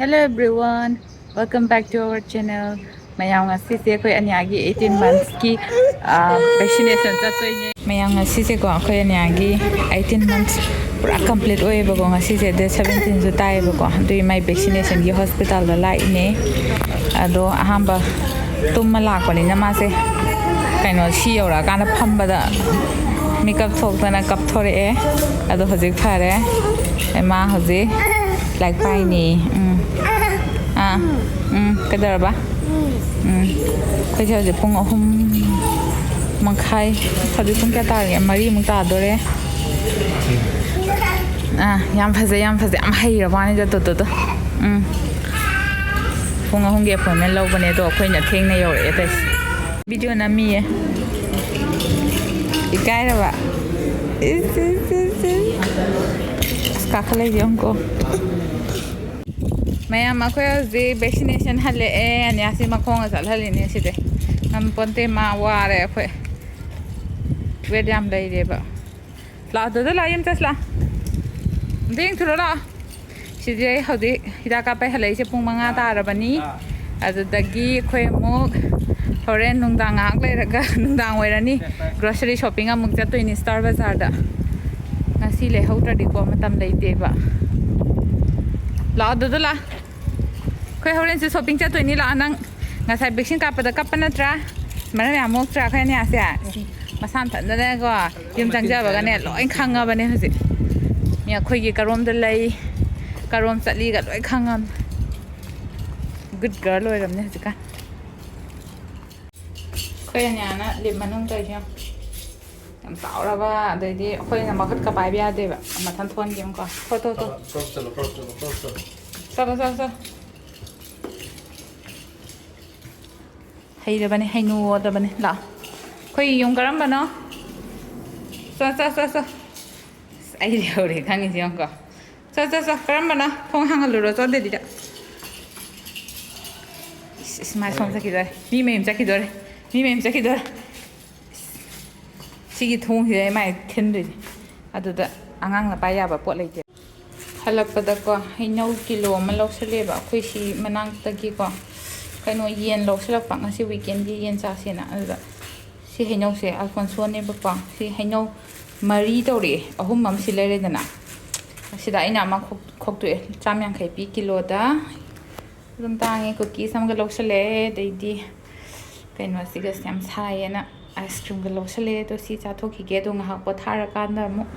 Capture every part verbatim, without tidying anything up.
Hello everyone, welcome back to our channel. ꯃꯌꯥꯝ, ꯉꯁꯤꯁꯦ ꯑꯩꯈꯣꯏ ꯑꯅꯤꯌꯥꯒꯤ eighteen months ꯀꯤ, ꯑꯥ, vaccination ꯆꯠꯇꯣꯏꯅꯦ꯫ ꯃꯌꯥꯝ, ꯉꯁꯤꯁꯦꯀꯣ ꯑꯩꯈꯣꯏ ꯑꯅꯤꯌꯥꯒꯤ eighteen months ꯄꯨꯔꯥ complete ꯑꯣꯏꯌꯦꯕꯀꯣ꯫ ꯉꯁꯤꯁꯦ date seventeen ꯁꯨ ꯇꯥꯏꯌꯦꯕꯀꯣ꯫ ꯑꯗꯨꯒꯤ ꯃꯥꯏ vaccination ꯒꯤ hospital ꯗ ꯂꯥꯛꯏꯅꯦ꯫ ꯑꯗꯣ ꯑꯍꯥꯟꯕ ꯇꯨꯝꯃ ꯂꯥꯛꯄꯅꯤꯅ ꯃꯥꯁꯦ ꯀꯩꯅꯣ, ꯁꯤ ꯌꯧꯔꯛꯑꯀꯥꯟꯗ ꯐꯝꯕꯗ ꯃꯤꯀꯞ ꯊꯣꯛꯇꯅ ꯀꯞꯊꯣꯔꯛꯑꯦ꯫ ꯑꯗꯣ ꯍꯧꯖꯤꯛ ꯐꯔꯦ꯫ ꯃꯥ ꯍꯧꯖꯤꯛ ꯂꯥꯏꯔꯤꯛ ꯄꯥꯏꯅꯤ꯫ ꯎꯝ꯫ ꯑꯥ꯫ ꯎꯝ꯫ ꯀꯩꯗꯧꯔꯕ? ꯎꯝ꯫ ꯑꯩꯈꯣꯏꯁꯦ ꯍꯧꯖꯤꯛ ꯄꯨꯡ ꯑꯍꯨꯝ ꯃꯈꯥꯏ, ꯍꯧꯖꯤꯛ ꯄꯨꯡ ꯀꯌꯥ ꯇꯥꯔꯒꯦ? ꯃꯔꯤꯃꯨꯛ ꯇꯥꯗꯣꯔꯦ꯫ ꯑꯥ, ꯌꯥꯝ ꯐꯖꯩ, ꯌꯥꯝ ꯐꯖꯩ, ꯌꯥꯝ ꯍꯩꯔꯕ ꯋꯥꯅꯤꯗ ꯇꯣꯇꯣꯗꯣ꯫ ꯎꯝ꯫ ꯄꯨꯡ ꯑꯍꯨꯝꯒꯤ appointment ꯂꯧꯕꯅꯦ, ꯑꯗꯣ ꯑꯩꯈꯣꯏꯅ ꯊꯦꯡꯅ ꯌꯧꯔꯛꯑꯦ ꯇꯧꯏꯁꯦ꯫ Video ꯅꯝꯃꯤꯌꯦ꯫ ꯏꯀꯥꯏꯔꯕ? ꯏꯁ, ꯏꯁ, ꯏꯁ, ꯏꯁ꯫ ꯑꯁ, ꯀꯥꯈꯠꯂꯛꯏꯁꯦ ꯌꯦꯡꯉꯨꯀꯣ꯫ ꯃꯌꯥꯝ, ꯑꯩꯈꯣꯏ ꯍꯧꯖꯤꯛ vaccination ꯍꯜꯂꯛꯑꯦ꯫ ꯑꯅꯤꯌꯥꯁꯤ ꯃꯈꯣꯡꯅ ꯆꯠꯍꯜꯂꯤꯅꯦ ꯁꯤꯗꯩ꯫ ꯉꯝꯄꯣꯟꯇꯦ, ꯃꯥ ꯋꯥꯔꯦ꯫ ꯑꯩꯈꯣꯏ weight ꯌꯥꯝ ꯂꯩꯔꯦꯕ꯫ ꯂꯥꯛꯑꯣ, ꯑꯗꯨꯗ ꯂꯥꯛꯑꯣ, ꯌꯨꯝ ꯆꯠꯁꯤ ꯂꯥꯛꯑꯣ꯫ ꯑꯝꯇ ꯌꯦꯡꯊꯣꯔꯛꯑꯣ ꯂꯥꯛꯑꯣ꯫ ꯁꯤꯁꯦ ꯍꯧꯖꯤꯛ ꯍꯤꯗꯥꯛ ꯀꯥꯞꯄꯩ ꯍꯜꯂꯛꯏꯁꯦ ꯄꯨꯡ ꯃꯉꯥ ꯇꯥꯔꯕꯅꯤ꯫ ꯑꯗꯨꯗꯒꯤ ꯑꯩꯈꯣꯏ ꯑꯃꯨꯛ ꯍꯣꯔꯦꯟ ꯅꯨꯡꯗꯥꯡ ꯉꯥꯏꯍꯥꯛ ꯂꯩꯔꯒ ꯅꯨꯡꯗꯥꯡ ꯑꯣꯏꯔꯅꯤ, grocery shopping ꯑꯃꯨꯛ ꯆꯠꯇꯣꯏꯅꯤ Star Bazaar ꯗ꯫ ꯉꯁꯤ ꯂꯩꯍꯧꯗ꯭ꯔꯗꯤꯀꯣ ꯃꯇꯝ ꯂꯩꯇꯦꯕ꯫ ꯂꯥꯛꯑꯣ, ꯑꯗꯨꯗ ꯂꯥꯛꯑꯣ꯫ ꯑꯩꯈꯣꯏ ꯍꯣꯔꯦꯟꯁꯨ shopping ꯆꯠꯇꯣꯏꯅꯤ, ꯂꯥꯛꯑꯣ ꯅꯪ꯫ ꯉꯁꯥꯏ vaccine ꯀꯥꯞꯄꯗ ꯀꯞꯄ ꯅꯠꯇ꯭ꯔꯥ? ꯃꯔꯝ ꯌꯥꯝ ꯃꯣꯛꯇ꯭ꯔꯥ ꯑꯩꯈꯣꯏ ꯑꯅꯤꯌꯥꯁꯦ? ꯃꯁꯥ ꯃꯊꯟꯇꯅꯦꯀꯣ ꯌꯨꯝ ꯆꯪꯖꯕꯒꯅꯦ ꯂꯣꯏ ꯈꯪꯉꯕꯅꯦ ꯍꯧꯖꯤꯛ꯫ ꯃꯤ ꯑꯩꯈꯣꯏꯒꯤ ꯀꯔꯣꯝꯗ ꯂꯩ, ꯀꯔꯣꯝ ꯆꯠꯂꯤꯒ ꯂꯣꯏ ꯈꯪꯉꯕꯅꯦ꯫ Good girl ꯑꯣꯏꯔꯕꯅꯦ ꯍꯧꯖꯤꯛꯀꯥꯟ꯫ ꯑꯩꯈꯣꯏ ꯑꯅꯤꯌꯥꯅ lip ꯃꯅꯨꯡ ꯇꯧꯔꯤꯁꯦ ꯌꯦꯡꯉꯣ꯫ ꯌꯥꯝ ꯆꯥꯎꯔꯕ, ꯑꯗꯩꯗꯤ ꯑꯩꯈꯣꯏꯅ ꯃꯈꯨꯠꯀ ꯄꯥꯏꯕ ꯌꯥꯗꯦꯕ꯫ ꯃꯊꯟ ꯊꯣꯛꯍꯟꯒꯦ ꯑꯃꯨꯛꯀꯣ꯫ ꯊꯣꯛ, ꯊꯣꯛ, ꯊꯣꯛ꯫ ꯀ꯭ꯔꯣꯞ ꯆꯠꯂꯣ, ꯀ꯭ꯔꯣꯞ ꯆꯠꯂꯣ, ꯀ꯭ꯔꯣꯞ ꯆꯠꯂꯣ꯫ ꯆꯠꯂꯣ, ꯆꯠꯂꯣ, ꯆꯠꯂꯣ꯫ ꯍꯩꯔꯕꯅꯦ, ꯍꯩꯅꯨ ꯑꯣꯜꯂꯕꯅꯦ꯫ ꯂꯥꯛꯑꯣ꯫ ꯑꯩꯈꯣꯏꯒꯤ ꯌꯨꯝ ꯀꯔꯝꯕꯅꯣ? ꯆꯣ, ꯆꯣ, ꯆꯣ, ꯆꯣ꯫ ꯑꯁ, ꯑꯩ ꯂꯩꯍꯧꯔꯦ ꯈꯪꯉꯤꯁꯦ ꯌꯦꯡꯉꯨꯀꯣ꯫ ꯆꯣ, ꯆꯣ, ꯆꯣ꯫ ꯀꯔꯝꯕꯅꯣ? ꯊꯣꯡ ꯍꯥꯡꯍꯜꯂꯨꯔꯣ, ꯆꯣ, ꯗꯦꯗꯤꯗ꯫ ꯏꯁ, ꯏꯁ, ꯃꯥ ꯁꯣꯝ ꯆꯠꯈꯤꯗꯣꯔꯦ꯫ ꯃꯤ ꯃꯌꯨꯝ ꯆꯠꯈꯤꯗꯣꯔꯦ꯫ ꯃꯤ ꯃꯌꯨꯝ ꯆꯠꯈꯤꯗꯣꯔꯦ꯫ ꯏꯁ, ꯁꯤꯒꯤ ꯊꯣꯡꯁꯤꯗ ꯑꯩ ꯃꯥꯏ ꯊꯤꯟꯗꯣꯏꯅꯦ꯫ ꯑꯗꯨꯗ ꯑꯉꯥꯡꯅ ꯄꯥꯏ ꯌꯥꯕ ꯄꯣꯠ ꯂꯩꯇꯦ꯫ ꯍꯜꯂꯛꯄꯗꯀꯣ, ꯍꯩꯅꯧ ꯀꯤꯂꯣ ꯑꯃ ꯂꯧꯁꯜꯂꯦꯕ, ꯑꯩꯈꯣꯏ ꯁꯤ ꯃꯅꯥꯛꯇꯒꯤꯀꯣ꯫ ꯀꯩꯅꯣ, ꯌꯦꯟ ꯂꯧꯁꯤꯜꯂꯛꯄ, ꯉꯁꯤ ꯋꯤꯀꯦꯟꯒꯤ ꯌꯦꯟ ꯆꯥꯁꯦꯅ꯫ ꯑꯗꯨꯗ ꯁꯤ ꯍꯩꯅꯧꯁꯦ ꯑꯜꯐꯣꯟꯁꯣꯅꯦꯕꯀꯣ꯫ ꯁꯤ ꯍꯩꯅꯧ ꯃꯔꯤ ꯇꯧꯔꯛꯑꯦ, ꯑꯍꯨꯝ ꯑꯃ ꯁꯤ ꯂꯩꯔꯦꯗꯅ꯫ ꯑꯁꯤꯗ ꯑꯩꯅ ꯑꯃ ꯈꯣꯛ-, ꯈꯣꯛꯇꯣꯛꯑꯦ, ꯆꯥꯝ ꯌꯥꯡꯈꯩ ꯄꯤ ꯀꯤꯂꯣꯗ꯫ ꯑꯗꯨꯝ ꯇꯥꯡꯉꯦ꯫ ꯀꯨꯀꯤꯁ ꯑꯃꯒ ꯂꯧꯁꯜꯂꯛꯑꯦ, ꯑꯗꯩꯗꯤ ꯀꯩꯅꯣꯁꯤꯒ ꯌꯥꯝ ꯁꯥꯏꯌꯦꯅ ꯑꯥꯏꯁ ꯀ꯭ꯔꯤꯝꯒ ꯂꯧꯁꯜꯂꯛꯑꯦ꯫ ꯑꯗꯣ ꯁꯤ ꯆꯥꯊꯣꯛꯈꯤꯒꯦ, ꯑꯗꯣ ꯉꯥꯏꯍꯥꯛ ꯄꯣꯊꯥꯔꯀꯥꯟꯗ ꯑꯃꯨꯛ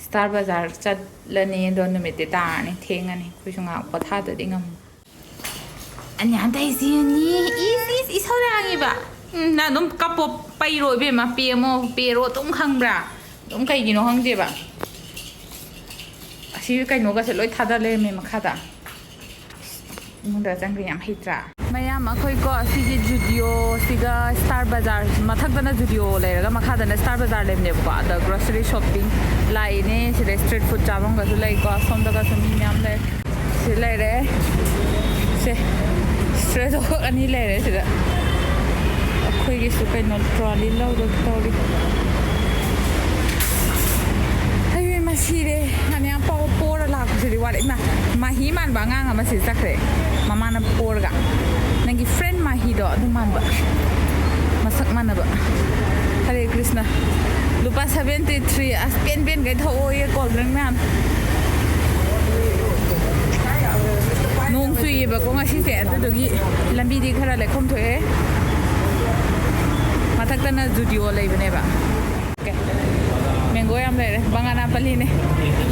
ꯁ꯭ꯇꯥꯔ ꯕꯖꯥꯔ ꯆꯠꯂꯅꯤ꯫ ꯑꯗꯣ ꯅꯨꯃꯤꯠꯇꯤ ꯇꯥꯔꯅꯤ, ꯊꯦꯡꯉꯅꯤ꯫ ꯑꯩꯈꯣꯏꯁꯨ ꯉꯥꯏꯍꯥꯛ ꯄꯣꯊꯥꯗꯗꯤ ꯉꯝꯃꯣꯏ꯫ ꯑꯅꯤ ꯍꯟꯗꯛ ꯏꯆꯦꯅꯤ꯫ ꯏꯁ, ꯏꯁ, ꯏꯁꯧ ꯂꯥꯡꯉꯤꯕ꯫ ꯎꯝ, ꯅꯪ ꯑꯗꯨꯝ ꯀꯞꯄꯣ, ꯄꯩꯔꯣ ꯏꯕꯦꯝꯃ, ꯄꯦꯝꯃꯣ, ꯄꯦꯔꯣ ꯑꯗꯨꯝ ꯈꯪꯕ꯭ꯔꯥ? ꯑꯗꯨꯝ ꯀꯩꯒꯤꯅꯣ ꯈꯪꯗꯦꯕ꯫ ꯑꯁꯤ ꯀꯩꯅꯣꯒꯁꯦ ꯂꯣꯏ ꯊꯥꯗ ꯂꯩꯔꯝꯃꯦ ꯃꯈꯥꯗ꯫ ꯏꯃꯨꯡꯗ ꯆꯪꯕ ꯌꯥꯝ ꯍꯩꯇ꯭ꯔꯥ? ꯃꯌꯥꯝ, ꯑꯩꯈꯣꯏꯀꯣ ꯁꯤꯒꯤ ꯖꯨꯗꯤꯑꯣꯁꯤꯒ ꯁ꯭ꯇꯥꯔ ꯕꯖꯥꯔ, ꯃꯊꯛꯇꯅ ꯖꯨꯗꯤꯑꯣ ꯂꯩꯔꯒ ꯃꯈꯥꯗꯅ ꯁ꯭ꯇꯥꯔ ꯕꯖꯥꯔ ꯂꯩꯕꯅꯦꯕꯀꯣ꯫ ꯑꯗ ꯒ꯭ꯔꯣꯁꯔꯤ ꯁꯣꯞꯄꯤꯡ ꯂꯥꯛꯏꯅꯦ꯫ ꯁꯤꯗ ꯁ꯭ꯇ꯭ꯔꯤꯠ ꯐꯨꯗ ꯆꯥꯐꯝꯒꯁꯨ ꯂꯩꯀꯣ꯫ ꯁꯣꯝꯗꯒꯁꯨ ꯃꯤ ꯃꯌꯥꯝ ꯂꯩ꯫ ꯁꯤ ꯂꯩꯔꯦ꯫ ꯁꯦ, ꯁ꯭ꯇ꯭ꯔꯦ ꯗꯣꯛ ꯑꯅꯤ ꯂꯩꯔꯦ ꯁꯤꯗ꯫ ꯑꯩꯈꯣꯏꯒꯤꯁꯨ ꯀꯩꯅꯣ ꯇ꯭ꯔꯣꯂꯤ ꯂꯧꯗꯣ ꯇꯧꯔꯤ꯫ ꯍꯩ, ꯃꯁꯤꯔꯦ꯫ ꯑꯅꯤꯌꯥꯝ ꯄꯥꯎ ꯄꯣꯔ ꯂꯥꯛꯄꯁꯤꯗꯤ ꯋꯥꯔꯦ꯫ ꯏꯃꯥ, ꯃꯍꯤ ꯃꯥꯟꯕ ꯑꯉꯥꯡ ꯑꯃ ꯁꯤ ꯆꯠꯈ꯭ꯔꯦ꯫ ꯃꯃꯥꯅ ꯄꯣꯔꯒ꯫ ꯅꯪꯒꯤ ꯐ꯭ꯔꯦꯟ ꯃꯥꯍꯤꯗꯣ ꯑꯗꯨ ꯃꯥꯟꯕ꯫ ꯃꯁꯛ ꯃꯥꯟꯅꯕ꯫ ꯍꯔꯦ ꯀ꯭ꯔꯤꯁꯅ꯫ ꯂꯨꯄꯥ seventy three꯫ ꯑꯁ, ꯄꯦꯟ ꯄꯦꯟꯈꯩ ꯊꯛꯑꯣꯌꯦ cold drink ꯃꯌꯥꯝ꯫ ꯅꯣꯡ ꯆꯨꯏꯌꯦꯕꯀꯣ ꯉꯁꯤꯁꯦ, ꯑꯗꯨꯗꯨꯒꯤ ꯂꯝꯕꯤꯗꯤ ꯈꯔ ꯂꯩꯈꯣꯝ ꯊꯣꯛꯑꯦ꯫ ꯃꯊꯛꯇꯅ ꯖꯨꯗꯤꯑꯣ ꯂꯩꯕꯅꯦꯕ꯫ ꯃꯦꯡꯒꯣ ꯌꯥꯝ ꯂꯩꯔꯦ, ꯕꯪꯒꯅꯥꯄꯜꯂꯤꯅꯦ꯫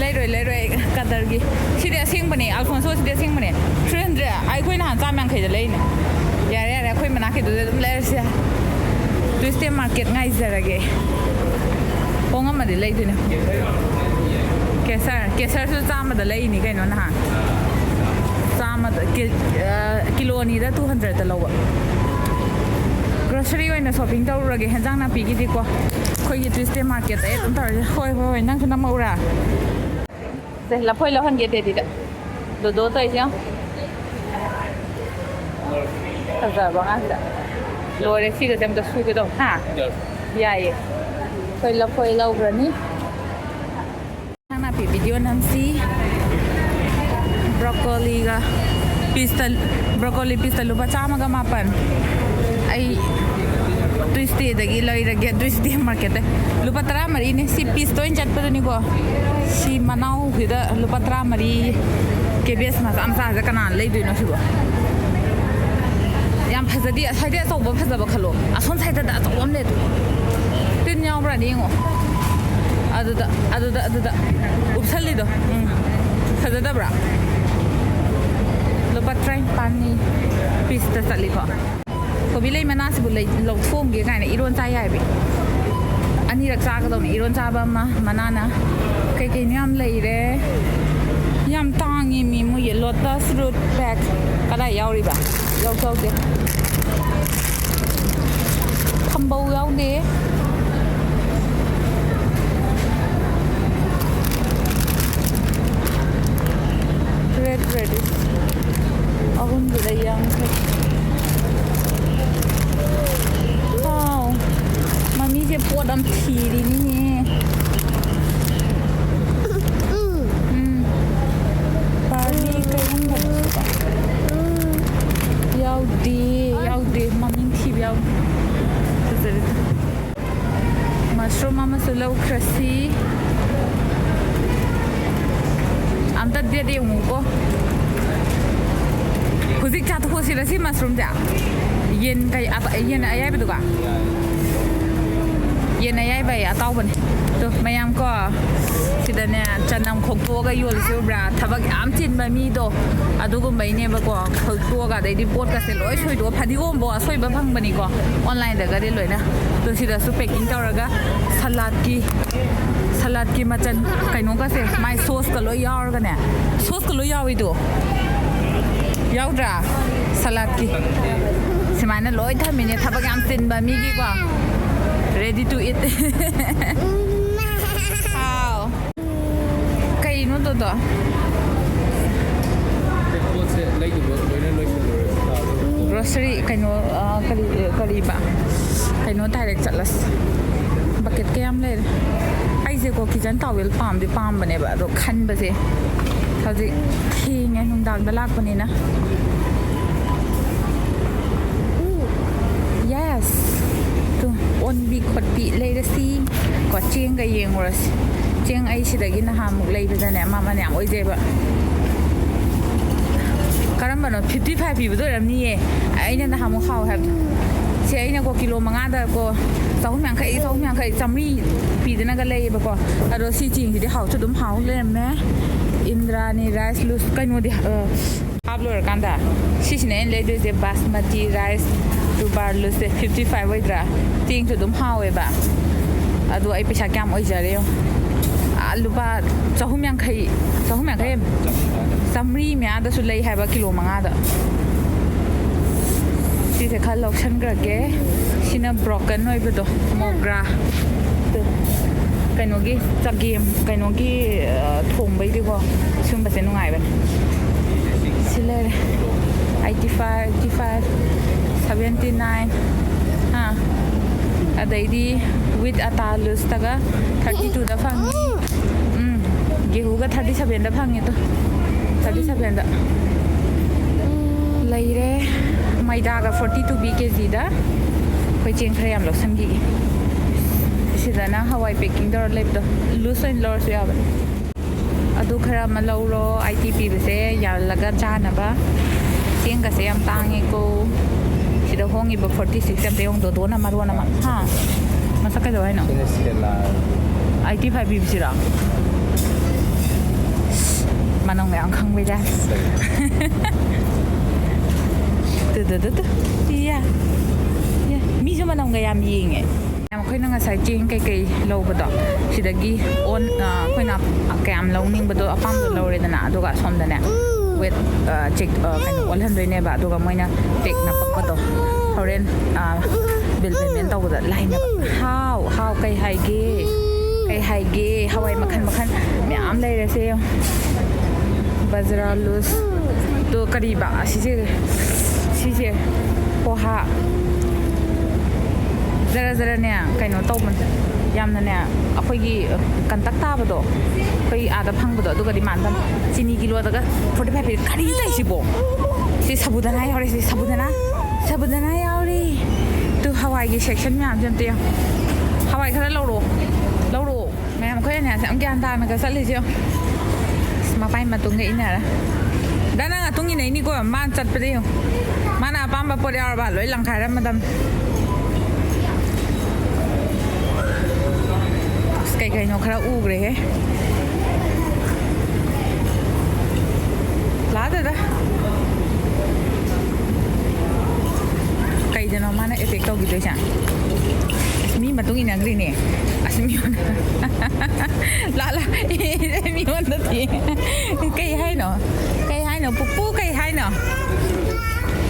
ꯂꯩꯔꯣꯏ, ꯂꯩꯔꯣꯏ ꯑꯩ ꯀꯗꯔꯒꯤ꯫ ꯁꯤꯗꯤ ꯑꯁꯦꯡꯕꯅꯦ, ꯑꯜꯐꯣꯟꯁꯣ, ꯁꯤꯗꯤ ꯑꯁꯦꯡꯕꯅꯦ꯫ Three hundred꯫ ꯑꯩꯈꯣꯏ ꯅꯍꯥꯟ ꯆꯥꯝ ꯌꯥꯡꯈꯩꯗ ꯂꯩꯅꯦ꯫ ꯌꯥꯔꯦ, ꯌꯥꯔꯦ, ꯑꯩꯈꯣꯏ ꯃꯅꯥꯛꯀꯤꯗꯨꯗ ꯑꯗꯨꯝ ꯂꯩꯔꯁꯦ꯫ Tuesday market ꯉꯥꯏꯖꯔꯒꯦ꯫ ꯍꯣꯡꯉꯝꯃꯗꯤ ꯂꯩꯗꯣꯏꯅꯦ꯫ ꯀꯦꯁꯔ, ꯀꯦꯁꯔꯁꯨ ꯆꯥꯝꯃꯗ ꯂꯩꯅꯤ ꯀꯩꯅꯣ ꯅꯍꯥꯟ꯫ ꯆꯥꯝꯃꯗ, ꯀꯤ-, ꯑ, ꯀꯤꯂꯣ ꯑꯅꯤꯗ two hundredꯇ ꯂꯧꯕ꯫ ꯒ꯭ꯔꯣꯁꯔꯤ ꯑꯣꯏꯅ ꯁꯣꯞꯄꯤꯡ ꯇꯧꯔꯨꯔꯒꯦ, ꯍꯦꯟꯖꯥꯡ ꯅꯥꯄꯤꯒꯤꯗꯤꯀꯣ꯫ ꯑꯩꯈꯣꯏꯒꯤ ꯇ꯭ꯌꯨꯁꯗꯦ ꯃꯥꯔꯀꯦꯠꯇ ꯑꯩ ꯑꯗꯨꯝ ꯇꯧꯔꯁꯦ꯫ ꯍꯣꯏ, ꯍꯣꯏ, ꯍꯣꯏ, ꯅꯪꯁꯨ ꯅꯝꯃꯛꯎꯔꯥ? ꯁꯦ, ꯂꯐꯣꯏ ꯂꯧꯍꯟꯒꯦ ꯇꯦꯗꯤꯗ꯫ ꯂꯨꯗꯣ ꯇꯧꯔꯤꯁꯦ ꯌꯦꯡꯉꯣ꯫ ꯐꯖꯕ ꯉꯥꯛꯇ꯫ ꯂꯣꯏꯔꯦ, ꯁꯤꯒꯁꯦ ꯑꯝꯇ ꯁꯨꯒꯦ ꯇꯧꯕ꯫ ꯍꯥ? ꯌꯥꯏꯌꯦ꯫ ꯑꯩꯈꯣꯏ ꯂꯐꯣꯏ ꯂꯧꯈ꯭ꯔꯅꯤ꯫ ꯏꯟꯁꯥꯡ ꯅꯥꯄꯤ ꯚꯤꯗꯤꯑꯣ ꯅꯝꯁꯤ꯫ ꯕ꯭ꯔꯣꯀꯣꯂꯤꯒ ꯄꯤꯁꯇ, ꯕ꯭ꯔꯣꯀꯣꯂꯤ ꯄꯤꯁꯇ ꯂꯨꯄꯥ ꯆꯥꯝꯃꯒ ꯃꯥꯄꯟ꯫ ꯑꯩ ꯇ꯭ꯌꯨꯁꯗꯦꯗꯒꯤ ꯂꯩꯔꯒꯦ, ꯇ꯭ꯌꯨꯁꯗꯦ ꯃꯥꯔꯀꯦꯠꯇ꯫ ꯂꯨꯄꯥ ꯇꯔꯥꯃꯔꯤꯅꯦ꯫ ꯁꯤ ꯄꯤꯁꯇ ꯑꯣꯏꯅ ꯆꯠꯄꯗꯨꯅꯤꯀꯣ꯫ ꯁꯤ ꯃꯅꯥꯎꯁꯤꯗ ꯂꯨꯄꯥ ꯇꯔꯥꯃꯔꯤ꯫ ꯀꯦꯕꯦꯖ ꯃꯆꯥ ꯃꯆꯥꯁꯦ ꯀꯅꯥꯅ ꯂꯩꯗꯣꯏꯅꯣ ꯁꯤꯕꯣ? ꯌꯥꯝ ꯐꯖꯗꯦ꯫ ꯁ꯭ꯋꯥꯏꯗꯩ ꯑꯆꯧꯕ ꯐꯖꯕ ꯈꯜꯂꯣ꯫ ꯑꯁꯣꯝ ꯁꯥꯏꯗꯇ ꯑꯆꯧꯕ ꯑꯃ ꯂꯩ꯫ ꯇꯤꯟ ꯌꯥꯎꯕ꯭ꯔꯥꯅ ꯌꯦꯡꯉꯣ꯫ ꯑꯗꯨꯗ, ꯑꯗꯨꯗ, ꯑꯗꯨꯗ ꯎꯞꯁꯜꯂꯤꯗꯣ꯫ ꯎꯝ꯫ ꯐꯖꯗꯕ꯭ꯔꯥ? ꯂꯨꯄꯥ ꯇꯔꯥꯅꯤꯄꯥꯜꯅꯤ ꯄꯤꯁꯇ ꯆꯠꯂꯤꯀꯣ꯫ ꯀꯣꯕꯤ ꯂꯩ ꯃꯅꯥꯁꯤꯕꯨ ꯂꯩ-, ꯂꯧꯊꯣꯛꯑꯝꯒꯦ ꯀꯥꯏꯅ ꯏꯔꯣꯟ ꯆꯥ ꯌꯥꯏꯕꯤ꯫ ꯑꯅꯤꯔꯛ ꯆꯥꯒꯗꯧꯅꯤ ꯏꯔꯣꯟ ꯆꯥꯕ ꯑꯃ, ꯃꯅꯥꯅ꯫ ꯀꯩꯀꯩꯅꯣ ꯌꯥꯝ ꯂꯩꯔꯦ꯫ ꯌꯥꯝ ꯇꯥꯡꯉꯤ ꯃꯤ ꯃꯣꯏꯒꯤ lotus root pack꯫ ꯀꯗꯥꯏ ꯌꯥꯎꯔꯤꯕ? ꯌꯥꯎꯁꯨ ꯌꯥꯎꯗꯦ꯫ ꯊꯝꯕꯧ ꯌꯥꯎꯗꯦ꯫ Red radish ꯑꯍꯨꯝꯗꯨꯗ ꯌꯥꯡꯈꯩ꯫ Wow, ꯃꯃꯤꯁꯦ ꯄꯣꯠ ꯑꯃ ꯊꯤꯔꯤꯅꯤꯅꯦ꯫ ꯎꯝ꯫ Barley ꯀꯩꯅꯣ ꯌꯥꯎꯗꯦ, ꯌꯥꯎꯗꯦ꯫ ꯃꯃꯤꯡ ꯊꯤꯕ ꯌꯥꯎꯗꯦ꯫ ꯐꯖꯔꯦ꯫ Mushroom ꯑꯃꯁꯨ ꯂꯧꯈ꯭ꯔꯁꯤ꯫ ꯑꯝꯇ date ꯌꯦꯡꯉꯨꯀꯣ꯫ ꯍꯧꯖꯤꯛ ꯆꯥꯊꯣꯛꯑꯁꯤꯔ ꯁꯤ mushroomꯁꯦ? ꯌꯦꯟ ꯀꯩ-, ꯑꯇ-, ꯌꯦꯟ ꯑꯌꯥꯏꯕꯗꯨꯒ? ꯌꯦꯟ ꯑꯌꯥꯏꯕ ꯑꯇꯥꯎꯕꯅꯦ꯫ ꯑꯗꯣ ꯃꯌꯥꯝ ꯀꯣ, ꯁꯤꯗꯅꯦ ꯆꯅꯝ ꯈꯣꯛꯇꯣꯛꯑꯒ ꯌꯣꯜꯂꯤꯁꯦ ꯎꯕ꯭ꯔꯥ? ꯊꯕꯛ ꯌꯥꯝ ꯆꯤꯟꯕ ꯃꯤꯗꯣ ꯑꯗꯨꯒꯨꯝꯕꯩꯅꯦꯕꯀꯣ꯫ ꯈꯣꯛꯇꯣꯛꯑꯒ ꯑꯗꯩꯗꯤ ꯄꯣꯠꯀꯁꯦ ꯂꯣꯏ ꯁꯣꯏꯗꯣꯛꯑ, ꯐꯗꯤꯒꯣꯝꯕꯣ ꯑꯁꯣꯏꯕ ꯐꯪꯕꯅꯤꯀꯣ, onlineꯗꯒꯗꯤ ꯂꯣꯏꯅ꯫ ꯑꯗꯣ ꯁꯤꯗꯁꯨ packing ꯇꯧꯔꯒ ꯁꯂꯥꯗꯀꯤ, ꯁꯂꯥꯗꯀꯤ ꯃꯆꯜ ꯀꯩꯅꯣꯒꯁꯦ, ꯃꯥꯏ sauceꯀ ꯂꯣꯏ ꯌꯥꯎꯔꯒꯅꯦ, sauceꯀ ꯂꯣꯏ ꯌꯥꯎꯏꯗꯣ꯫ ꯌꯥꯎꯗ꯭ꯔꯥ? ꯁꯂꯥꯗꯀꯤ ꯁꯨꯃꯥꯏꯅ ꯂꯣꯏ ꯊꯝꯃꯤꯅꯦ, ꯊꯕꯛ ꯌꯥꯝ ꯆꯤꯟꯕ ꯃꯤꯒꯤꯀꯣ꯫ Ready to eat꯫ ꯍꯥꯎ꯫ ꯀꯩꯅꯣ ꯇꯣꯗꯣ? ꯄꯣꯠꯁꯦ ꯂꯩꯗꯧꯕ ꯂꯣꯏꯅ ꯂꯣꯏꯁꯤꯜꯂꯨꯔꯦ꯫ Grocery ꯀꯩꯅꯣ, ꯑ, ꯀꯔꯤ, ꯀꯔꯤꯕ? ꯀꯩꯅꯣ direct ꯆꯠꯂꯁꯤ꯫ Bucket ꯀꯌꯥꯝ ꯂꯩꯔꯦ? ꯑꯩꯁꯦꯀꯣ kitchen towel ꯄꯥꯝꯗꯤ ꯄꯥꯝꯕꯅꯦꯕ, ꯑꯗꯣ ꯈꯟꯕꯁꯦ ꯍꯧꯖꯤꯛ ꯊꯦꯡꯉꯦ, ꯅꯨꯡꯗꯥꯡꯗ ꯂꯥꯛꯄꯅꯤꯅ꯫ ꯌꯦꯁ꯫ ꯇꯨ, ꯑꯣꯟꯕꯤ ꯈꯣꯠꯄꯤ ꯂꯩꯔꯁꯤ꯫ ꯀꯣ, ꯆꯦꯡꯒ ꯌꯦꯡꯉꯨꯔꯁꯤ꯫ ꯆꯦꯡ ꯑꯩ ꯁꯤꯗꯒꯤ ꯅꯍꯥꯟꯃꯨꯛ ꯂꯩꯕꯗꯅꯦ, ꯃꯃꯜ ꯌꯥꯝ ꯑꯣꯏꯖꯩꯕ꯫ ꯀꯔꯝꯕꯅꯣ? ꯐꯤꯐꯇꯤ ꯐꯥꯏꯚ ꯄꯤꯕꯗꯣ ꯑꯣꯏꯔꯝꯅꯤꯌꯦ꯫ ꯑꯩꯅ ꯅꯍꯥꯟꯃꯨꯛ ꯍꯥꯎꯋꯦ ꯍꯥꯏꯕꯗꯣ꯫ ꯁꯦ ꯑꯩꯅꯀꯣ ꯀꯤꯂꯣ ꯃꯉꯥꯗꯀꯣ ꯆꯍꯨꯝ ꯌꯥꯡꯈꯩ, ꯆꯍꯨꯝ ꯌꯥꯡꯈꯩ, ꯆꯥꯝꯃꯔꯤ ꯄꯤꯗꯅꯒ ꯂꯩꯌꯦꯕꯀꯣ꯫ ꯑꯗꯣ ꯁꯤ ꯆꯦꯡꯁꯤꯗꯤ ꯍꯥꯎꯁꯨ ꯑꯗꯨꯝ ꯍꯥꯎ ꯂꯩꯔꯝꯃꯦ꯫ ꯏꯟꯗ꯭ꯔꯥꯅꯤ ꯔꯥꯏꯁ ꯂꯨꯁ ꯀꯩꯅꯣꯗꯤ, ꯑ, ꯍꯥꯞ ꯂꯣꯏꯔꯀꯥꯟꯗ ꯁꯤꯁꯤꯅ ꯑꯩꯅ ꯂꯩꯗꯣꯏꯁꯦ, ꯕꯥꯁꯃꯇꯤ ꯔꯥꯏꯁ ꯇꯨ ꯕꯥꯔ ꯂꯨꯁꯁꯦ ꯐꯤꯐꯇꯤ ꯐꯥꯏꯚ ꯑꯣꯏꯗ꯭ꯔꯥ? ꯆꯦꯡꯁꯨ ꯑꯗꯨꯝ ꯍꯥꯎꯋꯦꯕ꯫ ꯑꯗꯣ ꯑꯩ ꯄꯩꯁꯥ ꯀꯌꯥꯝ ꯑꯣꯏꯖꯔꯦ ꯌꯦꯡꯉꯣ꯫ ꯑꯥ, ꯂꯨꯄꯥ ꯆꯍꯨꯝ ꯌꯥꯡꯈꯩ, ꯆꯍꯨꯝ ꯌꯥꯡꯈꯩ, ꯆꯥꯝꯃꯔꯤ ꯃꯌꯥꯗꯁꯨ ꯂꯩ ꯍꯥꯏꯕ ꯀꯤꯂꯣ ꯃꯉꯥꯗ꯫ ꯁꯤꯁꯦ ꯈꯔ ꯂꯧꯁꯟꯈ꯭ꯔꯒꯦ꯫ ꯁꯤꯅ ꯕ꯭ꯔꯣꯀꯟ ꯑꯣꯏꯕꯗꯣ, ꯃꯣꯒ꯭ꯔꯥ꯫ ꯀꯩꯅꯣꯒꯤ ꯆꯒꯦꯝ, ꯀꯩꯅꯣꯒꯤ, ꯑ, ꯊꯣꯡꯕꯩꯗꯤꯀꯣ ꯁꯨꯝꯕꯁꯦ ꯅꯨꯡꯉꯥꯏꯕꯅꯦ꯫ ꯁꯤ ꯂꯩꯔꯦ꯫ Eighty five, eighty five, seventy nine. ꯑꯥ, ꯑꯗꯩꯗꯤ ꯋꯤꯠ ꯑꯇꯥ ꯂꯨꯁꯇꯒ ꯊꯥꯔꯇꯤ ꯇꯨꯗ ꯐꯪꯉꯤ꯫ ꯎꯝ, ꯒꯦꯍꯨꯒ ꯊꯥꯔꯇꯤ ꯁꯚꯦꯟꯗ ꯐꯪꯉꯦ꯫ ꯇꯨ, ꯊꯥꯔꯇꯤ ꯁꯚꯦꯟꯗ ꯂꯩꯔꯦ꯫ ꯃꯩꯗꯥꯒ ꯐꯣꯔꯇꯤ ꯇꯨ ꯄꯤ ꯀꯦ ꯖꯤꯗ꯫ ꯑꯩꯈꯣꯏ ꯆꯦꯡ ꯈꯔ ꯌꯥꯝ ꯂꯧꯁꯟꯈꯤꯒꯦ꯫ ꯁꯤꯗꯅ ꯍꯋꯥꯏ ꯄꯦꯛꯀꯤꯡ ꯇꯧꯔ ꯂꯩꯕꯗꯣ, ꯂꯨꯁ ꯑꯣꯏꯅ ꯂꯧꯔꯁꯨ ꯌꯥꯕꯅꯦ꯫ ꯑꯗꯨ ꯈꯔ ꯑꯃ ꯂꯧꯔꯣ, ꯑꯩꯠꯇꯤ ꯄꯤꯕꯁꯦ ꯌꯥꯜꯂꯒ ꯆꯥꯅꯕ꯫ ꯆꯦꯡꯒꯁꯦ ꯌꯥꯝ ꯇꯥꯡꯉꯦꯀꯣ꯫ ꯁꯤꯗ ꯍꯣꯡꯉꯤꯕ ꯐꯣꯔꯇꯤ ꯁꯤꯛꯁ ꯑꯝꯇ ꯌꯦꯡꯉꯣ, ꯗꯣꯗꯣꯅ ꯃꯔꯣꯟ ꯑꯃ꯫ ꯍꯥ? ꯃꯁꯛ ꯀꯩꯗꯧ ꯍꯥꯏꯅꯣ? ꯁꯤꯅ ꯁꯤꯗ ꯂꯥꯛꯑꯦ꯫ ꯑꯩꯠꯇꯤ ꯐꯥꯏꯚ ꯄꯤꯕꯁꯤꯔꯣ? ꯃꯅꯝꯒ ꯌꯥꯝ ꯈꯪꯕꯩ type. Two, two, two, two. ꯏꯌꯥ꯫ ꯏꯌꯥ꯫ ꯃꯤꯁꯨ ꯃꯅꯝꯒ ꯌꯥꯝ ꯌꯦꯡꯉꯦ꯫ ꯃꯌꯥꯝ, ꯑꯩꯈꯣꯏꯅ ꯉꯁꯥꯏ ꯆꯦꯡ ꯀꯩꯀꯩ ꯂꯧꯕꯗꯣ, ꯁꯤꯗꯒꯤ ꯑꯣꯟ-, ꯑ, ꯑꯩꯈꯣꯏꯅ ꯀꯌꯥꯝ ꯂꯧꯅꯤꯡꯕꯗꯣ ꯑꯄꯥꯝꯕꯗꯣ ꯂꯧꯔꯦꯗꯅ, ꯑꯗꯨꯒ ꯑꯁꯣꯝꯗꯅꯦ ꯋꯦꯠ, ꯑ, ꯆꯦꯛ, ꯑ, ꯀꯩꯅꯣ ꯑꯣꯜꯍꯟꯗꯣꯏꯅꯦꯕ, ꯑꯗꯨꯒ ꯃꯣꯏꯅ ꯇꯦꯛ ꯅꯞꯄꯛꯄꯗꯣ ꯍꯣꯔꯦꯟ, ꯑ, ꯕꯤꯜ ꯄꯦꯃꯦꯟ ꯇꯧꯕꯗ ꯂꯥꯏꯅꯦꯕ꯫ ꯍꯥꯎ, ꯍꯥꯎ, ꯀꯩ ꯍꯥꯏꯒꯦ? ꯀꯩ ꯍꯥꯏꯒꯦ? ꯍꯋꯥꯏ ꯃꯈꯜ ꯃꯈꯜ ꯃꯌꯥꯝ ꯂꯩꯔꯦꯁꯦ ꯌꯦꯡꯉꯣ꯫ ꯕꯖ꯭ꯔꯥ ꯂꯨꯁ꯫ ꯇꯣ, ꯀꯔꯤꯕ? ꯑꯁꯤꯁꯦ, ꯁꯤꯁꯦ꯫ ꯄꯣꯍꯥ꯫ ꯖꯔ ꯖꯔꯅꯦ, ꯀꯩꯅꯣ ꯇꯧꯕꯅꯦ, ꯌꯥꯝꯅꯅꯦ, ꯑꯩꯈꯣꯏꯒꯤ ꯀꯟꯇꯛ ꯇꯥꯕꯗꯣ, ꯑꯩꯈꯣꯏ ꯑꯥꯗ ꯐꯪꯕꯗꯣ, ꯑꯗꯨꯒꯗꯤ ꯃꯥꯟꯗꯝ꯫ ꯆꯤꯅꯤ ꯀꯤꯂꯣꯗꯒ ꯐꯣꯔꯇꯤ ꯐꯥꯏꯚ ꯄꯤ꯫ ꯀꯔꯤ ꯂꯩꯁꯤꯕꯣ? ꯁꯤ ꯁꯕꯨꯗꯅꯥ ꯌꯥꯎꯔꯦ, ꯁꯤ ꯁꯕꯨꯗꯅꯥ, ꯁꯕꯨꯗꯅꯥ ꯌꯥꯎꯔꯦ꯫ ꯇꯨ ꯍꯋꯥꯏꯒꯤ ꯁꯦꯛꯁꯟ ꯃꯌꯥꯝꯁꯦ ꯑꯝꯇ ꯌꯦꯡꯉꯣ꯫ ꯍꯋꯥꯏ ꯈꯔ ꯂꯧꯔꯛꯑꯣ, ꯂꯧꯔꯛꯑꯣ꯫ ꯃꯌꯥꯝ ꯑꯩꯈꯣꯏ ꯑꯅꯤꯁꯦ ꯌꯥꯝ ꯒ꯭ꯌꯥꯟ ꯇꯥꯅꯒ ꯆꯠꯂꯤꯁꯦ ꯌꯦꯡꯉꯣ꯫ ꯑꯁ, ꯃꯄꯥꯏ ꯃꯇꯨꯡꯒ ꯏꯟꯅꯔ꯫ ꯗꯥ, ꯅꯪ ꯃꯇꯨꯡ ꯏꯟꯅꯩꯅꯤꯀꯣ, ꯃꯥꯅ ꯆꯠꯄꯗ ꯌꯦꯡꯉꯣ꯫ ꯃꯥꯅ ꯑꯄꯥꯝꯕ ꯄꯣꯠ ꯌꯥꯎꯔꯕ ꯂꯣꯏ ꯂꯪꯈꯥꯏꯔꯝꯃꯗꯝ꯫ ꯑꯁ, ꯀꯩ ꯀꯩꯅꯣ ꯈꯔ ꯎꯈ꯭ꯔꯦꯍꯦ꯫ ꯂꯥꯗꯦꯗ꯫ ꯀꯩꯗꯅꯣ ꯃꯥꯅ ꯑꯦꯇꯦꯛ ꯇꯧꯈꯤꯗꯣꯏꯁꯦ? ꯑꯁ, ꯃꯤ ꯃꯇꯨꯡ ꯏꯟꯅꯈ꯭ꯔꯤꯅꯦ꯫ ꯑꯁ, ꯃꯤꯉꯣꯟꯗ꯫ ꯂꯥ, ꯂꯥ꯫ ꯃꯤꯉꯣꯟꯗ ꯊꯤ꯫ ꯀꯩ ꯍꯥꯏꯅꯣ? ꯀꯩ ꯍꯥꯏꯅꯣ? ꯄꯨꯄꯨ ꯀꯩ ꯍꯥꯏꯅꯣ?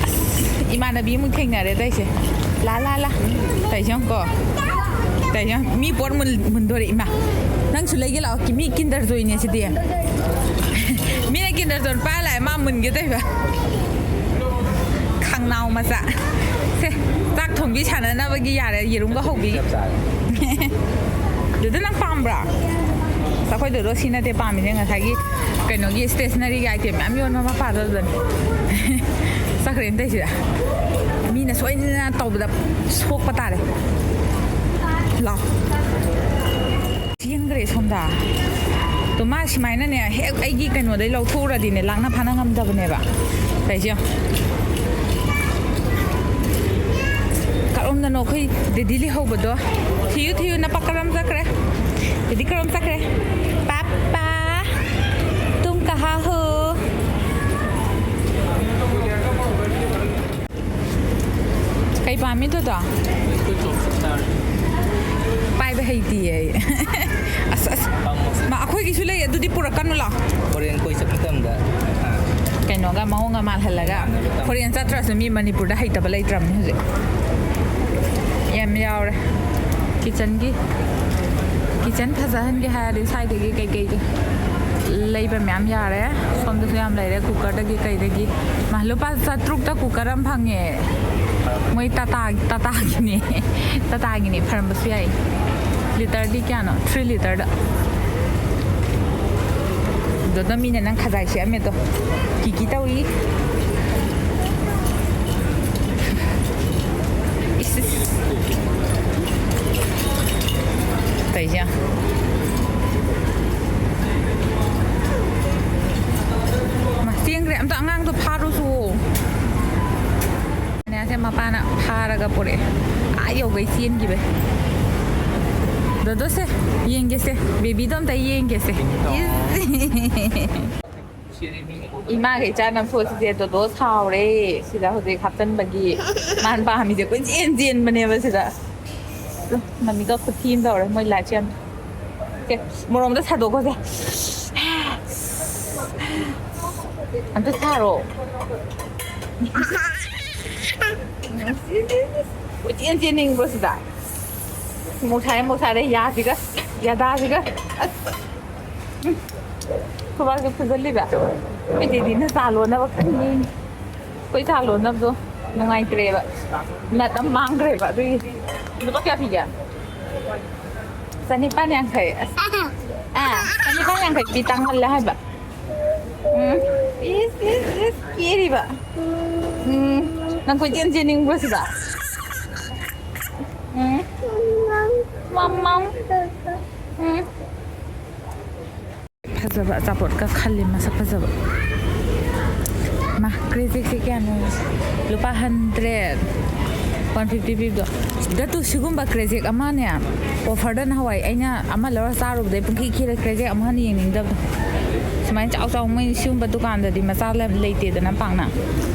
ꯑꯁ, ꯏꯃꯥꯟꯅꯕꯤ ꯑꯃꯨꯛ ꯊꯦꯡꯅꯔꯦ ꯇꯧꯏꯁꯦ꯫ ꯂꯥ, ꯂꯥ, ꯂꯥ꯫ ꯇꯧꯏꯁꯦ ꯌꯦꯡꯉꯨꯀꯣ꯫ ꯇꯧꯏꯁꯦ ꯌꯦꯡꯉꯨ꯫ ꯃꯤ ꯄꯣꯠ ꯃꯨꯟ-, ꯃꯨꯟꯗꯣꯔꯦ, ꯏꯃꯥ꯫ ꯅꯪꯁꯨ ꯂꯩꯒꯦ ꯂꯥꯛꯑꯣ꯫ ꯃꯤ Kinder Joy ꯅꯦ ꯁꯤꯗꯤ꯫ ꯃꯤꯅ Kinder Joy ꯄꯥꯏꯔ ꯂꯥꯛꯑꯦ, ꯃꯥ ꯃꯨꯟꯒꯦ ꯇꯧꯏꯕ꯫ ꯈꯪꯅꯥꯎ ꯃꯆꯥ꯫ ꯁꯦ, ꯆꯥꯛ ꯊꯣꯡꯕꯤ ꯁꯥꯟꯅꯅꯕꯒꯤ ꯌꯥꯔꯦ, ꯌꯦꯔꯨꯝꯒ ꯍꯧꯕꯤ꯫ ꯆꯞ ꯆꯥꯔꯦ꯫ ꯗꯨꯗꯨ, ꯅꯪ ꯄꯥꯝꯕ꯭ꯔꯥ? ꯑꯩꯈꯣꯏ ꯗꯨꯗꯣ ꯁꯤ ꯅꯠꯇꯦ ꯄꯥꯝꯃꯤꯁꯦ, ꯉꯁꯥꯏꯒꯤ ꯀꯩꯅꯣꯒꯤ stationery ꯒꯤ item ꯃꯌꯥꯝ ꯌꯣꯟꯕ ꯃꯄꯥꯗꯣ ꯑꯗꯨꯗꯅꯦ꯫ ꯆꯠꯈ꯭ꯔꯦꯅꯦ ꯇꯧꯏꯁꯤꯗ꯫ ꯃꯤꯅ ꯁꯣꯏꯗꯅ ꯇꯧꯕꯗ ꯁꯣꯛꯄ ꯇꯥꯔꯦ꯫ ꯂꯥꯎ꯫ ꯆꯦꯟꯈ꯭ꯔꯦ ꯁꯣꯝꯗ꯫ ꯇꯣ ꯃꯥ ꯁꯨꯃꯥꯏꯅꯅꯦ, ꯍꯦꯛ ꯑꯩꯒꯤ ꯀꯩꯅꯣꯗꯩ ꯂꯧꯊꯣꯛꯎꯔꯗꯤꯅꯦ, ꯂꯥꯛꯅ ꯐꯥꯅ ꯉꯝꯗꯕꯅꯦꯕ꯫ ꯇꯧꯏꯁꯦ ꯌꯦꯡꯉꯣ꯫ ꯀꯔꯣꯝꯗꯅꯣ ꯑꯩꯈꯣꯏ ꯗꯦꯗꯤ ꯂꯩꯍꯧꯕꯗꯣ? ꯊꯤꯌꯨ, ꯊꯤꯌꯨ, ꯅꯄꯥ ꯀꯔꯣꯝ ꯆꯠꯈ꯭ꯔꯦ? ꯗꯦꯗꯤ ꯀꯔꯣꯝ ꯆꯠꯈ꯭ꯔꯦ? ꯄꯥꯄꯥ, ꯇꯨꯝ ꯀꯍꯥ ꯍꯣ? ꯀꯩ ꯄꯥꯝꯃꯤ ꯗꯨꯗꯣ? ꯄꯥꯏꯕ ꯍꯩꯇꯤꯌꯦ ꯑꯩ꯫ ꯑꯁ, ꯑꯁ꯫ ꯃꯥ, ꯑꯩꯈꯣꯏꯒꯤꯁꯨ ꯂꯩ, ꯑꯗꯨꯗꯤ ꯄꯨꯔꯛꯀꯅꯨ ꯂꯥꯎ꯫ Foreign ꯀꯣꯏ ꯆꯠꯄ ꯃꯇꯝꯗ, ꯑꯥ꯫ ꯀꯩꯅꯣꯒ ꯃꯑꯣꯡꯒ ꯃꯥꯜꯍꯜꯂꯒ꯫ ꯃꯥꯟꯅꯕ ꯇꯝ- Foreign ꯆꯠꯇ꯭ꯔꯁꯨ ꯃꯤ ꯃꯅꯤꯄꯨꯔꯗ ꯍꯩꯇꯕ ꯂꯩꯇ꯭ꯔꯕꯅꯤ ꯍꯧꯖꯤꯛ꯫ ꯌꯥꯝ ꯌꯥꯎꯔꯦ꯫ Kitchen ꯒꯤ, kitchen ꯐꯖꯍꯟꯒꯦ ꯍꯥꯏꯔꯗꯤ ꯁ꯭ꯋꯥꯏꯗꯒꯤ ꯀꯩꯀꯩ ꯂꯩꯕ ꯃꯌꯥꯝ ꯌꯥꯔꯦ꯫ ꯁꯣꯝꯗꯁꯨ ꯌꯥꯝ ꯂꯩꯔꯦ, cooker ꯗꯒꯤ ꯀꯩꯗꯒꯤ꯫ ꯃꯥ, ꯂꯨꯄꯥ ꯆꯥꯇ꯭ꯔꯨꯛꯇ cooker ꯑꯃ ꯐꯪꯉꯦ꯫ ꯃꯣꯏ ꯇꯥꯇꯥ ꯇꯥꯇꯥꯒꯤꯅꯦ꯫ ꯇꯥꯇꯥꯒꯤꯅꯦ ꯐꯔꯝꯕꯁꯨ ꯌꯥꯏ꯫ ꯂꯤꯇꯔꯗꯤ ꯀꯌꯥꯅꯣ? ꯊ꯭ꯔꯤ ꯂꯤꯇꯔꯗ꯫ ꯑꯗꯨꯗ ꯃꯤꯅ ꯅꯪ ꯈꯖꯥꯏ ꯁꯦꯛꯑꯝꯃꯦꯗꯣ꯫ ꯀꯤꯀꯤ ꯇꯧꯏ꯫ ꯏꯁ, ꯏꯁ꯫ ꯇꯧꯏꯁꯦ ꯌꯦꯡꯉꯣ꯫ ꯃꯥ ꯆꯦꯟꯈ꯭ꯔꯦ꯫ ꯑꯝꯇ ꯑꯉꯥꯡꯗꯣ ꯐꯥꯔꯨꯁꯨ꯫ ꯁꯦ ꯃꯄꯥꯅ ꯐꯥꯔꯒ ꯄꯨꯔꯛꯑꯦ꯫ ꯑꯥ ꯌꯧꯒꯩ ꯆꯦꯟꯈꯤꯕꯩ꯫ ꯗꯣꯗꯣꯁꯦ, ꯌꯦꯡꯒꯦꯁꯦ꯫ ꯕꯦꯕꯤꯗꯣ ꯑꯝꯇ ꯌꯦꯡꯒꯦꯁꯦ꯫ ꯏꯁ꯫ ꯏꯃꯥꯒ ꯏꯆꯥ ꯅꯝꯊꯣꯛꯑꯁꯤꯁꯦ ꯗꯣꯗꯣ ꯁꯥꯎꯔꯦ꯫ ꯁꯤꯗ ꯍꯧꯖꯤꯛ ꯍꯥꯞꯆꯤꯟꯕꯒꯤ ꯃꯥꯅ ꯄꯥꯝꯃꯤꯁꯦ ꯀꯣꯏꯆꯦꯟ ꯆꯦꯟꯕꯅꯦꯕ ꯁꯤꯗ꯫ ꯃꯃꯤꯗꯣ ꯈꯨꯊꯤ ꯑꯃ ꯇꯧꯔꯦ ꯃꯣꯏ ꯂꯥꯏꯠꯁꯦ ꯌꯥꯝ꯫ ꯁꯦ, ꯃꯣꯔꯣꯝꯗ ꯁꯥꯗꯣꯛꯈꯣꯁꯦ꯫ ꯑꯝꯇ ꯁꯥꯔꯣ꯫ ꯀꯣꯏꯆꯦꯟ ꯆꯦꯟꯅꯤꯡꯕ꯭ꯔꯣ ꯁꯤꯗ? ꯃꯣꯛ ꯁꯥꯔꯦ, ꯃꯣꯛ ꯁꯥꯔꯦ, ꯌꯥꯁꯤꯒ, ꯌꯥꯗꯥꯁꯤꯒ꯫ ꯑꯁ꯫ ꯎꯝ꯫ ꯈꯨꯕꯥꯛꯁꯦ ꯐꯨꯖꯜꯂꯤꯕ꯫ ꯑꯩꯈꯣꯏ ꯗꯦꯗꯤꯅ ꯆꯥ ꯂꯣꯟꯅꯕ ꯀꯟꯅ ꯂꯦꯡꯉꯤ꯫ ꯑꯩꯈꯣꯏ ꯆꯥ ꯂꯣꯟꯅꯕꯗꯣ ꯅꯨꯡꯉꯥꯏꯇ꯭ꯔꯦꯕ꯫ ꯅꯠ ꯑꯃ ꯃꯥꯡꯈ꯭ꯔꯦꯕ ꯑꯗꯨꯒꯤ꯫ ꯂꯨꯄꯥ ꯀꯌꯥ ꯄꯤꯒꯦ? ꯆꯅꯤꯄꯥꯟ ꯌꯥꯡꯈꯩ꯫ ꯑꯁ꯫ ꯑꯥ, ꯆꯅꯤꯄꯥꯟ ꯌꯥꯡꯈꯩ ꯄꯤ ꯇꯥꯡꯃꯜꯂꯦ ꯍꯥꯏꯕ꯫ ꯎꯝ꯫ ꯏꯁ, ꯏꯁ, ꯏꯁ, ꯀꯦꯔꯤꯕ꯫ ꯎꯝ꯫ ꯅꯪ ꯀꯣꯏꯆꯦꯟ ꯆꯦꯟꯅꯤꯡꯕ꯭ꯔꯣ ꯁꯤꯗ? ꯎꯝ꯫ ꯃꯝ, ꯃꯝ꯫ ꯎꯝ꯫ ꯐꯖꯕ ꯑꯆꯥꯄꯣꯠꯀ ꯈꯜꯂꯤ, ꯃꯁꯛ ꯐꯖꯕ꯫ ꯃꯥ, ꯀ꯭ꯔꯦꯖꯦꯛꯁꯦ ꯀꯌꯥꯅꯣ? ꯂꯨꯄꯥ ꯍꯟꯗ꯭ꯔꯦꯠ꯫ ꯋꯥꯟ ꯐꯤꯐꯇꯤ ꯄꯤꯕꯗꯣ꯫ ꯗꯇꯨ, ꯁꯤꯒꯨꯝꯕ ꯀ꯭ꯔꯦꯖꯦꯛ ꯑꯃꯅꯦ, ꯑꯣꯐꯔꯗ ꯅꯍꯥꯟꯋꯥꯏ ꯑꯩꯅ ꯑꯃ ꯂꯧꯔ ꯆꯥꯔꯨꯕꯗꯩ ꯄꯨꯡꯈꯤ ꯈꯤꯔꯦ, ꯀ꯭ꯔꯦꯖꯦꯛ ꯑꯃꯨꯛ ꯍꯟꯅ ꯌꯦꯡꯅꯤꯡꯗꯕꯗꯣ꯫ ꯁꯨꯃꯥꯏꯅ ꯆꯥꯎ ꯆꯥꯎ, ꯃꯣꯏ ꯁꯤꯒꯨꯝꯕ ꯗꯨꯀꯥꯟꯗꯗꯤ ꯃꯆꯥ ꯂꯩ-, ꯂꯩꯇꯦꯗꯅ ꯄꯥꯛꯅ꯫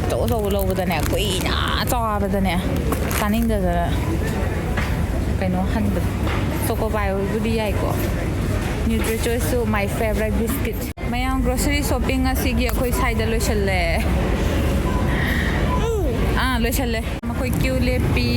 ꯑꯆꯧ ꯑꯆꯧꯕ ꯂꯧꯕꯗꯅꯦ, ꯀꯨꯏꯅ ꯆꯥꯎꯕꯗꯅꯦ ꯆꯥꯅꯤꯡꯗꯗꯅ ꯀꯩꯅꯣ ꯍꯟꯕꯗꯣ꯫ ꯆꯣꯀꯣꯄꯥꯏ ꯑꯣꯏꯕꯨꯗꯤ ꯌꯥꯏꯀꯣ꯫ ꯅ꯭ꯌꯨꯇ꯭ꯔꯤꯆꯣꯏꯁꯁꯨ my favorite biscuit꯫ ꯃꯌꯥꯝ grocery shopping ꯉꯁꯤꯒꯤ ꯑꯩꯈꯣꯏ ꯁ꯭ꯋꯥꯏꯗ ꯂꯣꯏꯁꯜꯂꯦ꯫ ꯑꯥ, ꯂꯣꯏꯁꯜꯂꯦ꯫ ꯃꯈꯣꯏ ꯀ꯭ꯌꯨ ꯂꯦꯞꯄꯤ꯫